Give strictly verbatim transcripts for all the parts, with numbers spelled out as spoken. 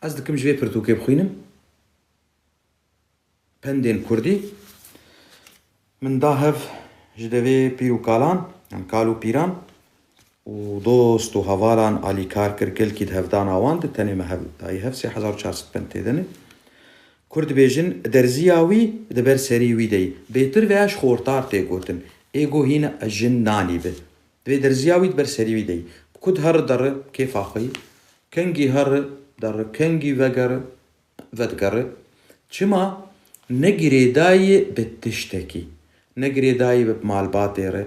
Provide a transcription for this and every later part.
Ez dikim ji vê pirtûkê bixwînim. Pendên Kurdî. Min da hev ji devê pîr û kalan, yan kal û pîran û dost û hevalan alîkar kir, gelkî di hevdana wan de tenê me hev dayî hev sê hezar û çar sed pend tê de ne. Kurd dibêjin, derziya wî di ber serî wî de yî. Bêtir vêya ji xortar tê gotin. Ê go hîn jin nanî bi. Divê derziya wî di ber serî wî de yî. Bi ku dihere dere kêfa xwe yî. Kengî here dere, kengî vegere, vedigere. Çima? Ne girêdayî bi tiştekî. Ne girêdayî bi malbatê re,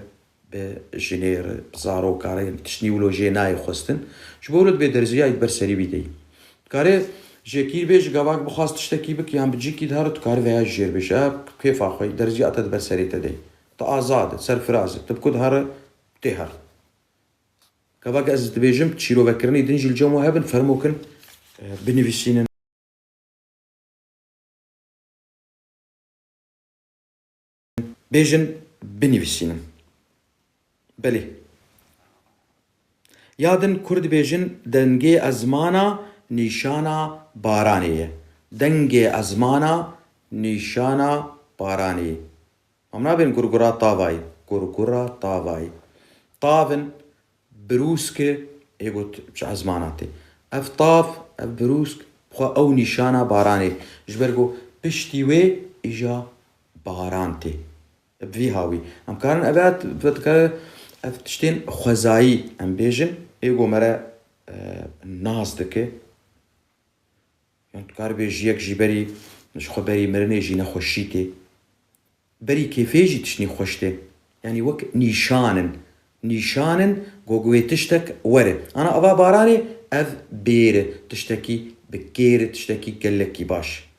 bi jinê re, bi zaroka re, yên tiştnî wilo jê nayê xwestin. Ji bo wilo dibê derziya yî di ber serî wî de yî. Dikare ji yekî bêje gavak bixwaz tiştekî bike yan bi cîkî dihere, dikare veya ji jêr bêje. Ev kêfa xwe yî, derziya te di ber serê te de yî. Tu azad î, serfiraz î. Tu bi ku dihere, tê here. Gavak ez dibêjim, çîrovekirinê din jî li cem we hebin, fermo kin, e, binivîsînin. Bêjin, binivîsînin. Belê. Ya din Kurd dibêjin, dengê ezmana nîşana baranê ye. Dengê ezmana nîşana baranê ye. Em nabên gurgura tavayî. Gurgura tavayî. Tavin, birûsk e, ê got ji ezmana tê. Ev tav, ev birûsk, xwe ew nîşana baranê. Ji ber ku piştî wê îja baran tê. Bi vî hawî. Em karin ev, ev dikare ev tiştên xwezayî em bêjin, ê ku me re, e, nas dike. Yan tu karibê ji yek jî berî, ji xwe berî mirinê jî nexweşî tê. Berî kêfê jî tiştî xweş tê. Yanî wek nîşan in. Nîşan in, go wê tiştek were. Ana ava baranê, ev bêr e. Tiştekî bi kêr e, tiştekî gelekî baş.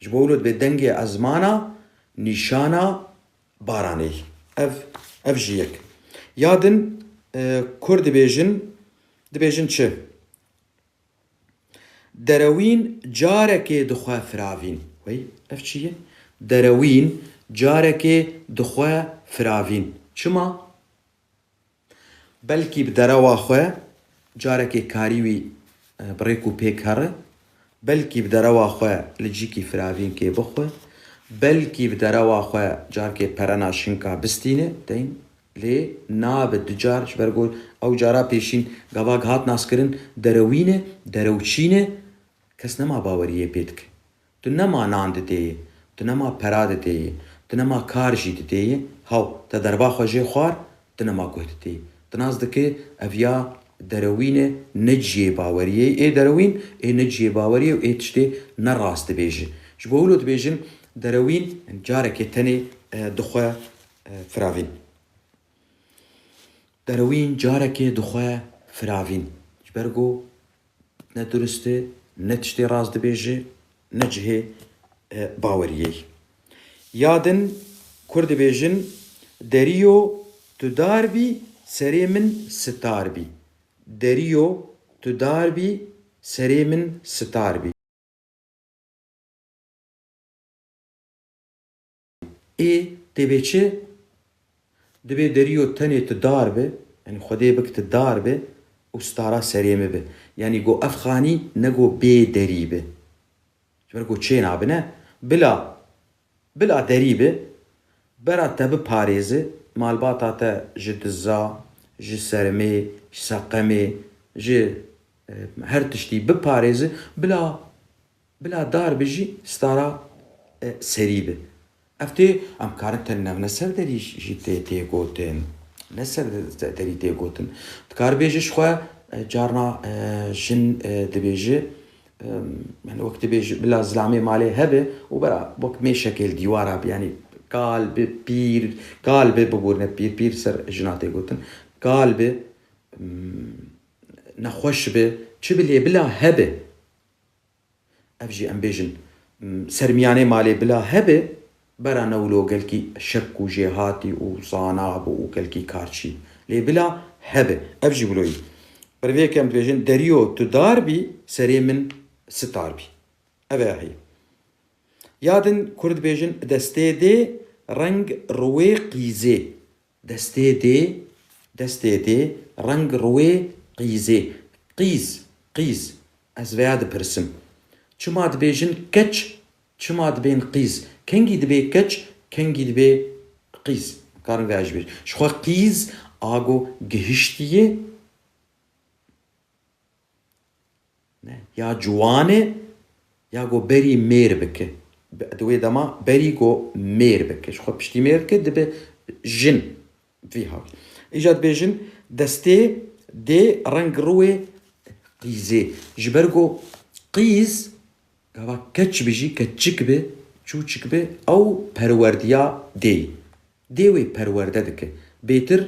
Ji bo wilo dibê dengê ezmana nîşana baranê. Ev, ev jî yek. Ya din, e, Kurd dibêjin, dibêjin çi? Derewîn carekê dixwe firavîn. Wey, ev çi ye? Derewîn carekê dixwe firavîn. Çima? Belkî bi derewa xwe carekê karî wî, e, bi rêk û pêk here. Belkî bi derewa xwe li cîkî firavînkê bixwe. Belkî bi derewa xwe carkê perena şinka bistîne, deyn. Lê nabe du car, ji ber ku ew cara pêşîn gavak hat naskirin derewîn e, derewçîn e, kes nema baweriyê pê dike. Tu nema nan didê yê, tu nema pera didê yê, tu nema kar jî didê yê, haw, te derba xwe jê xwar, tu nema guh didê yê. Tu nas dike ev ya derewîn e, ne cihê baweriyê yê, ê derewîn, ê ne cihê baweriyê û ê tiştê ne rast dibêje. Ji bo wilo dibêjin derewîn, carekê tenê, e, dixwe, e, firavîn. Derewîn carekê dixwe firavîn. Ji ber ku ne durist e, ne tiştê rast dibêje, ne cihê, e, baweriyê. Ya din Kurd dibêjin, deriyo tu dar bî, serê min sitar bî. Deriyo tu dar bî, serê min sitar bî. Ê dibê çi? Dibê deriyo tenê tu dar bi, yanî Xwedê bik tu dar bi û stara serê min bi. Yanî go ev xanî ne go bê derî bi. Ji ber ku çê nabine, bila, bila derî bi, bera te biparêzi, malbata te ji diza, ji sermê, ji seqemê, ji, e, her tiştî biparêzi, bila, bila dar bi jî stara, e, serî bi. Ev tê, em karin tenê ne ser derî jî tê, tê gotin. Ne ser de-, derî tê gotin. Dikar bêje ji xwe, e, carna, e, jin, e, dibêje, e, yani wek dibêje bila zilamê malê hebe û bera wek mêşekê li dîwara bi, yani kal bi, pîr, kal bi, bibûrine pîr, pîr ser jina tê gotin. Kal bi, m, nexweş bi, çi bi lê bila hebe. Ev jî em bêjin, m, ser miyanê malê bila hebe, bera ne wilo gelkî şek û jêhatî û zana bû û gelkî karçî. Lê bila hebe. Ev jî wilo yî. Bervê ke em dibêjin, deriyo tu dar bî, serê min sitar bî. Ev e heyî. Ya din Kurd dibêjin, destê dê reng ruwê qîzê. Destê dê, destê dê reng ruwê qîzê. Qîz, qîz. Ez veya dipirsim. Çima dibêjin keç, çima dibên qîz? Kengî dibê keç, kengî dibê qîz? Karin veya jî bêjin. Ji xwe qîz a go gihiştiye, ne, ya ciwane, ya go berî mêr bike. Be-, di wê dema berî go mêr bike. Ji xwe piştî mêr dike, dibe jin. Vî hawî. Îca dibêjin destê dê reng rûyê qîzê. Ji ber go qîz gava keç bi jî, keçik bi, çûçik bi, ew perwerdiya dê. Dê wê perwerde dike. Bêtir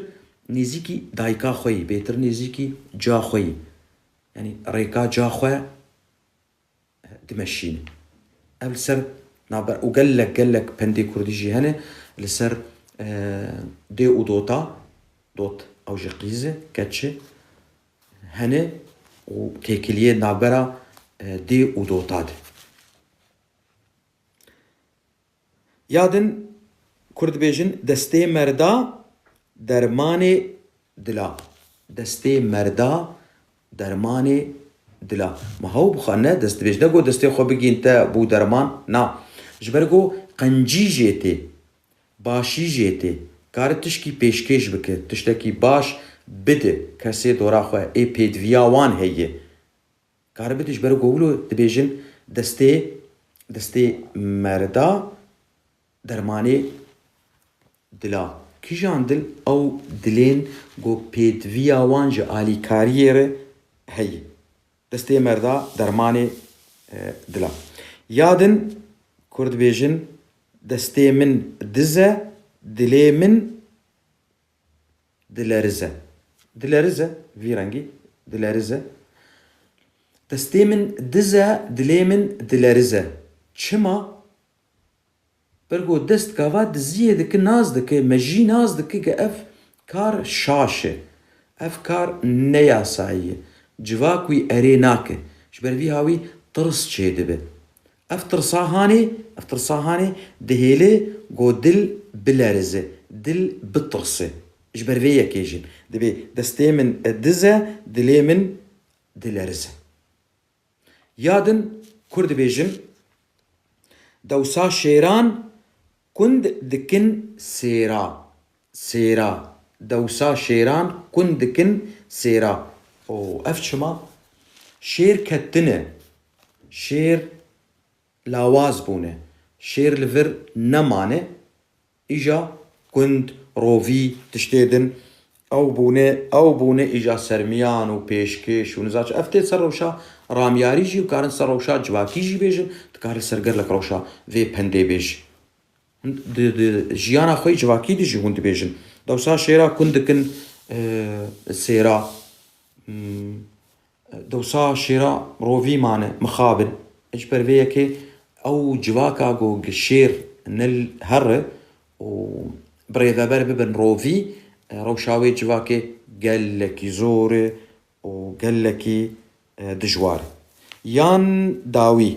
nêzîkî dayika xwe yî, bêtir nêzîkî ca xwe yî. Yanî rêka ca xwe dimeşîne. Ev li ser navber û gelek gelek pendê kurdî jî hene li ser, e, dê û dota, dot ew jî qîz e, keç e, hene û têkiliyê navbera, e, dê û dota de. Ya din kurd dibêjin destê merda dermanê dila. Destê merda dermanê dila. Ma hew bixwe ne dest dibêj, ne go destê xwe bigîn te bû derman. Na. Ji ber go qencî jê tê, başî jê tê. Kare tişkî pêşkêş bike, tiştekî baş bide kesê dora xwe, ê pêdiviya wan heye. Kare bide ji ber ku wilo dibêjin destê, destê merda dermanê dila. Kîjan dil? Ew dilên ku pêdiviya wan ji alîkariyê re heye. Destê merda dermanê, e, dila. Ya din kurd dibêjin destê min diz e, dilê min dilerize. Dilerize, vî rengî, dilerize. Destê min diz e, dilê min dilerize. Çima? Ber ku dest gava diziyê dike, nas dike, mejî nas dike ke ev kar şaş e. Ev kar ne yasayî ye. Civak wî erê nake. Ji ber vî hawî tirs çêdibe. Ev tirsa hanê, ev tirsa hanê dihêle ku dil bilerize, dil bitirse. Ji ber vê yekê jî dibê destê min diz e, dilê min dilerize. Ya din kurd dibêjin, dewsa şêran kund dikin sêra. Sêra. Dewsa şêran kund dikin sêra. O, ev çima? Şêr ketine. Şêr lawaz bûne. Şêr li vir nemane. Îja kund, rovî, tiştê din. Ew bûne, ew bûne îja sermiyan û pêşkêş û nizaç. Ev tê ser rewşa ramyarî jî û karin ser rewşa civakî jî bêjin. Dikare ser gelek rewşa vê pendê bêj. Hûn di, di jiyana xwe yî civakî de jî hûn dibêjin. Dewsa şêra kund dikin, e, sêra. Hmm. Dewsa şêra rovî mane, mixabin. Ji ber vê yekê ew civaka ku gi şêr ne li her e û birêveber bibin rovî, rewşa wê civakê gelekî zor e û gelekî, e, dijwar e. Yan dawî.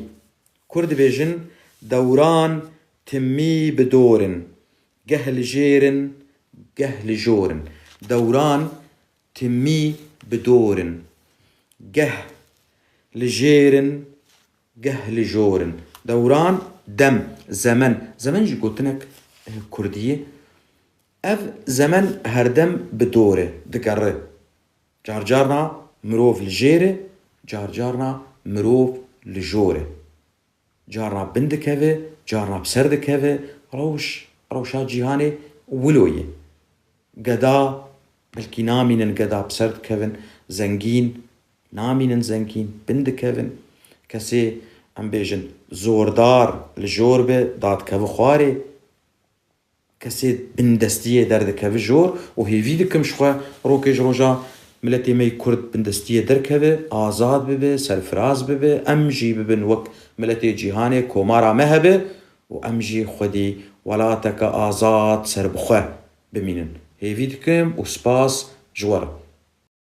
Kurd dibêjin, dewran timî bi dor in, geh li jêr in, geh li jor in. Dewran timî bi dor in, geh li jêr in, geh li jor in. Dewran dem, zemen. Zemen jî gotinek, e, kurdî ye. Ev zemen herdem bi dor e, digere. Carcarna mirov li jêr e, carcarna mirov li jor e. Carna bin dikeve, carna bi ser dikeve, rewş, rewşa cîhanê wilo ye. Geda, belkî namînin geda bi ser dikevin, zengîn, namînin zengîn, bin dikevin. Kesê, em bêjin, zordar li jor be, dadikeve xwarê. Kesê bindestiyê derdikeve jor û hêvî dikim ji xwe rokê ji roja miletê me yê Kurd bindestiyê derkeve, azad bibe, serfiraz bibe, em jî bibin wek miletê cîhanê, komara me hebe û em jî xwedî welateke azad serbixwe bimînin. Hêvî dikim û spas ji we re.